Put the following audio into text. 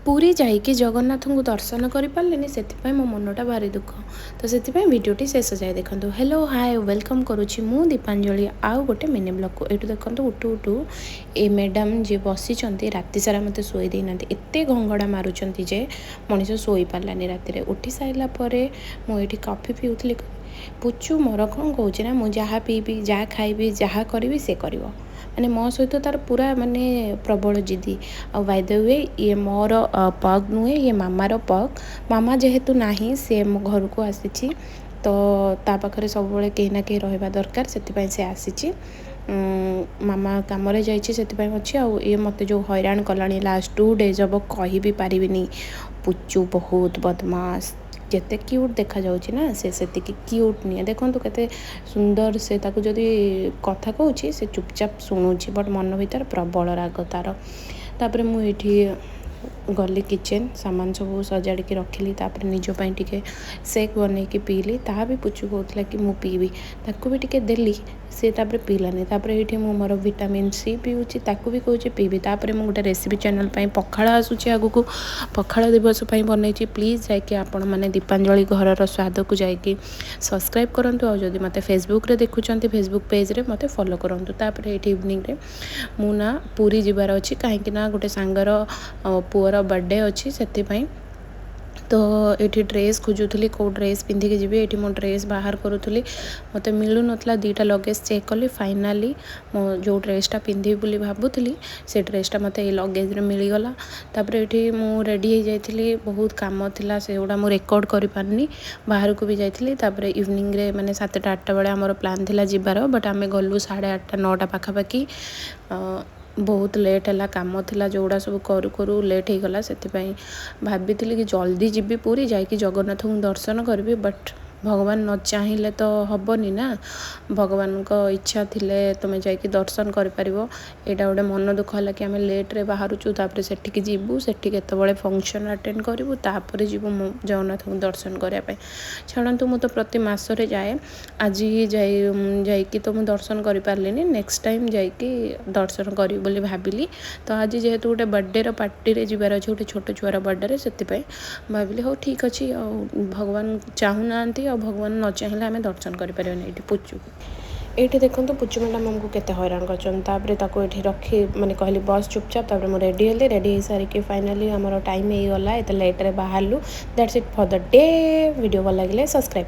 ପୁରୀ ଯାଇକି ଜଗନ୍ନାଥଙ୍କୁ ଦର୍ଶନ କରିପାରିଲିନି, ସେଥିପାଇଁ ମୋ ମନଟା ଭାରି ଦୁଃଖ। ତ ସେଥିପାଇଁ ଭିଡ଼ିଓଟି ଶେଷ ଯାଏ ଦେଖନ୍ତୁ। ହ୍ୟାଲୋ, ହାଏ, welcome କରୁଛି ମୁଁ ଦୀପାଞ୍ଜଳି ଆଉ ଗୋଟେ ମିନି ବ୍ଲଗ୍କୁ। ଏଇଠୁ ଦେଖନ୍ତୁ, ଉଠୁ ଉଠୁ ଏ ମ୍ୟାଡ଼ାମ୍ ଯିଏ ବସିଛନ୍ତି, ରାତି ସାରା ମୋତେ ଶୋଇ ଦେଇନାହାନ୍ତି। ଏତେ ଘଙ୍ଗଡ଼ା ମାରୁଛନ୍ତି ଯେ ମଣିଷ ଶୋଇପାରିଲାନି ରାତିରେ। ଉଠି ସାରିଲା ପରେ ମୁଁ ଏଇଠି କଫି ପିଉଥିଲି। ପୁଚୁ ମୋର କ'ଣ କହୁଛି ନା, ମୁଁ ଯାହା ପିଇବି, ଯାହା ଖାଇବି, ଯାହା କରିବି, ସେ କରିବ। ମାନେ ମୋ ସହିତ ତାର ପୁରା ମାନେ ପ୍ରବଳ ଜିଦି। ଆଉ ବାଇ ଦ we, ଇଏ ମୋର ପଗ୍ ନୁହେଁ, ଇଏ ମାମାର ପଗ୍। ମାମା ଯେହେତୁ ନାହିଁ, ସେ ମୋ ଘରକୁ ଆସିଛି। ତ ତା ପାଖରେ ସବୁବେଳେ କେହି ନା କେହି ରହିବା ଦରକାର, ସେଥିପାଇଁ ସେ ଆସିଛି। ମାମା କାମରେ ଯାଇଛି, ସେଥିପାଇଁ ଅଛି। ଆଉ ଇଏ ମୋତେ ଯେଉଁ ହଇରାଣ କଲାଣି ଲାଷ୍ଟ 2 ଡେଜ୍ ହେବ, କହିବି ପାରିବିନି। ପୁଚୁ ବହୁତ ବଦମାସ। ଯେତେ କ୍ୟୁଟ୍ ଦେଖାଯାଉଛି ନା, ସେ ସେତିକି କ୍ୟୁଟ୍ ନୁହେଁ। ଦେଖନ୍ତୁ କେତେ ସୁନ୍ଦର ସେ। ତାକୁ ଯଦି କଥା କହୁଛି, ସେ ଚୁପଚାପ ଶୁଣୁଛି, ବଟ୍ ମନ ଭିତରେ ପ୍ରବଳ ରାଗ ତାର। ତାପରେ ମୁଁ ଏଇଠି ଗଲି କିଚେନ୍, ସାମାନ ସବୁ ସଜାଡ଼ିକି ରଖିଲି। ତାପରେ ନିଜ ପାଇଁ ଟିକେ ସେକ୍ ବନେଇକି ପିଇଲି। ତାହା ବି ପୁଚୁ କହୁଥିଲା କି ମୁଁ ପିଇବି, ତାକୁ ବି ଟିକେ ଦେଲି, ସେ ତାପରେ ପିଇଲାନି। ତାପରେ ଏଇଠି ମୁଁ ମୋର ଭିଟାମିନ୍ ସି ପିଉଛି, ତାକୁ ବି କହୁଛି ପିଇବି। ତାପରେ ମୁଁ ଗୋଟେ ରେସିପି ଚ୍ୟାନେଲ୍ ପାଇଁ, ପଖାଳ ଆସୁଛି ଆଗକୁ, ପଖାଳ ଦିବସ ପାଇଁ ବନେଇଛି। ପ୍ଲିଜ୍ ଯାଇକି ଆପଣମାନେ ଦୀପାଞ୍ଜଳି ଘରର ସ୍ୱାଦକୁ ଯାଇକି ସବସ୍କ୍ରାଇବ୍ କରନ୍ତୁ। ଆଉ ଯଦି ମୋତେ ଫେସବୁକ୍ରେ ଦେଖୁଛନ୍ତି, ଫେସବୁକ୍ ପେଜ୍ରେ ମୋତେ ଫଲୋ କରନ୍ତୁ। ତାପରେ ଏଇଠି ଇଭିନିଂରେ ମୁଁ ନା ପୁରୀ ଯିବାର ଅଛି, କାହିଁକି ନା ଗୋଟେ ସାଙ୍ଗର ପୁଅର ବର୍ଥଡ଼େ ଅଛି, ସେଥିପାଇଁ। ତ ଏଇଠି ଡ୍ରେସ୍ ଖୋଜୁଥିଲି, କେଉଁ ଡ୍ରେସ୍ ପିନ୍ଧିକି ଯିବି। ଏଇଠି ମୁଁ ଡ୍ରେସ୍ ବାହାର କରୁଥିଲି, ମୋତେ ମିଳୁନଥିଲା। ଦୁଇଟା ଲଗେଜ୍ ଚେକ୍ କଲି। ଫାଇନାଲି ମୁଁ ଯେଉଁ ଡ୍ରେସ୍ଟା ପିନ୍ଧିବି ବୋଲି ଭାବୁଥିଲି, ସେ ଡ୍ରେସ୍ଟା ମୋତେ ଏଇ ଲଗେଜ୍ରେ ମିଳିଗଲା। ତାପରେ ଏଇଠି ମୁଁ ରେଡ଼ି ହେଇଯାଇଥିଲି। ବହୁତ କାମ ଥିଲା, ସେଗୁଡ଼ା ମୁଁ ରେକର୍ଡ଼ କରିପାରିନି। ବାହାରକୁ ବି ଯାଇଥିଲି। ତାପରେ ଇଭିନିଂରେ, ମାନେ 7ଟା 8ଟା ବେଳେ ଆମର ପ୍ଲାନ୍ ଥିଲା ଯିବାର, ବଟ୍ ଆମେ ଗଲୁ 8:30, 9ଟା ପାଖାପାଖି। ବହୁତ ଲେଟ୍ ହେଲା। କାମ ଥିଲା ଯେଉଁଗୁଡ଼ା ସବୁ କରୁ କରୁ ଲେଟ୍ ହେଇଗଲା। ସେଥିପାଇଁ ଭାବିଥିଲି କି ଜଲ୍ଦି ଯିବି, ପୁରୀ ଯାଇକି ଜଗନ୍ନାଥଙ୍କୁ ଦର୍ଶନ କରିବି, ବଟ୍ ଭଗବାନ ନ ଚାହିଁଲେ ତ ହେବନି ନା। ଭଗବାନଙ୍କ ଇଚ୍ଛା ଥିଲେ ତୁମେ ଯାଇକି ଦର୍ଶନ କରିପାରିବ। ଏଇଟା ଗୋଟେ ମନ ଦୁଃଖ ହେଲା କି ଆମେ ଲେଟ୍ରେ ବାହାରୁଛୁ, ତାପରେ ସେଠିକି ଯିବୁ, ସେଠି କେତେବେଳେ ଫଙ୍କସନ୍ ଆଟେଣ୍ଡ କରିବୁ, ତାପରେ ଯିବୁ ମୁଁ ଜଗନ୍ନାଥଙ୍କୁ ଦର୍ଶନ କରିବା ପାଇଁ। ଛାଡ଼ନ୍ତୁ, ମୁଁ ତ ପ୍ରତି ମାସରେ ଯାଏ। ଆଜି ଯାଇ ଯାଇକି ତ ମୁଁ ଦର୍ଶନ କରିପାରିଲିନି, ନେକ୍ସଟ ଟାଇମ୍ ଯାଇକି ଦର୍ଶନ କରିବି ବୋଲି ଭାବିଲି। ତ ଆଜି ଯେହେତୁ ଗୋଟେ ବର୍ଥଡ଼େର ପାର୍ଟିରେ ଯିବାର ଅଛି, ଗୋଟେ ଛୋଟ ଛୁଆର ବର୍ଥଡ଼େରେ, ସେଥିପାଇଁ ଭାବିଲି ହଉ ଠିକ୍ ଅଛି। ଆଉ ଭଗବାନ ଚାହୁଁନାହାନ୍ତି, ଆଉ ଭଗବାନ ନ ଚାହିଁଲେ ଆମେ ଦର୍ଶନ କରିପାରିବାନି। ଏଇଠି ଦେଖନ୍ତୁ, ପୁଚୁ ମ୍ୟାଡ଼ାମ୍ ଆମକୁ କେତେ ହଇରାଣ କରିଛନ୍ତି। ତାପରେ ତାକୁ ଏଇଠି ରଖି ମାନେ କହିଲି ବସ୍ ଚୁପଚାପ। ତାପରେ ମୁଁ ରେଡ଼ି ହେଲି। ରେଡ଼ି ହେଇସାରିକି ଫାଇନାଲି ଆମର ଟାଇମ୍ ହେଇଗଲା, ଏତେ ଲେଟ୍ରେ ବାହାରିଲୁ। That's it for the day. Video ଭଲ ଲାଗିଲେ ସବସ୍କ୍ରାଇବ୍।